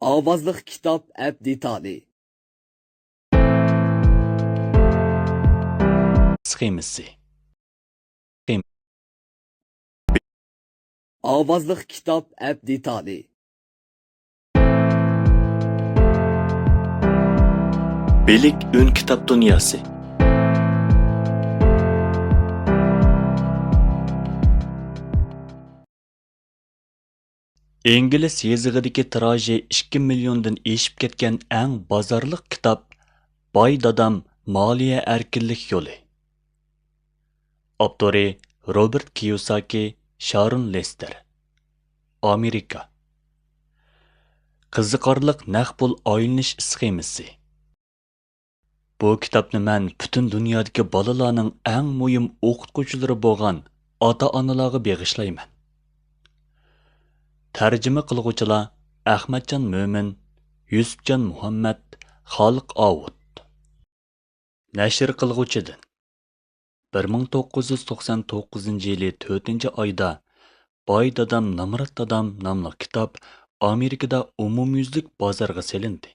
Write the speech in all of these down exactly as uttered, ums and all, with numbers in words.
ئاۋازلىق كىتاب ئەپ دېتالى. سخېمىسى. ئاۋازلىق كىتاب ئەپ دېتالى. بىلىك ئۈن كىتاب دۇنياسى. ئىنگلىز يېزىقىدىكى تىراژى ئىككى مىليوندىن ئېشىپ كەتكەن ئەڭ بازارلىق كىتاب باي دادام مالىيە ئەركىنلىك يولى. ئاپتورى روبېرت كىيوساكى، شارون لېستېر. ئامېرىكا. قىزىقارلىق نەق پۇل ئايلىنىش سخېمىسى. بۇ كىتابنى مەن پۈتۈن دۇنيادىكى بالىلارنىڭ ئەڭ مۇھىم ئوقۇتقۇچىلىرى بولغان ئاتا-ئانىلارغا بېغىشلايمەن. تەرجىمە قىلغۇچىلار ئەخمەتجان مۆمىن، يۈسۈپجان مۇھەممەت، خالىق ئاۋۇت. نەشر قىلغۇچىدىن. بىر مىڭ توققۇز يۈز توقسان توققۇزىنچى يىلى تۆتىنچى ئايدا باي دادام نامرات دادام ناملىق كىتاب ئامېرىكىدا ئومۇميۈزلۈك بازارغا سېلىندى.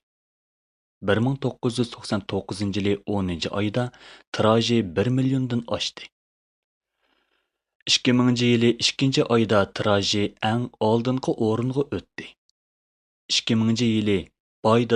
بىر مىڭ توققۇز يۈز توقسان توققۇزىنچى يىلى ئونىنچى ئايدا تىراژى بىر مىليوندىن ئاشتى. ئىككى مىڭىنچى يىلى ئىككىنچى ئايدا تىراژى ئەڭ ئالدىنقى ئورۇنغا ئۆتتى. ئىككى مىڭىنچى يىلى باي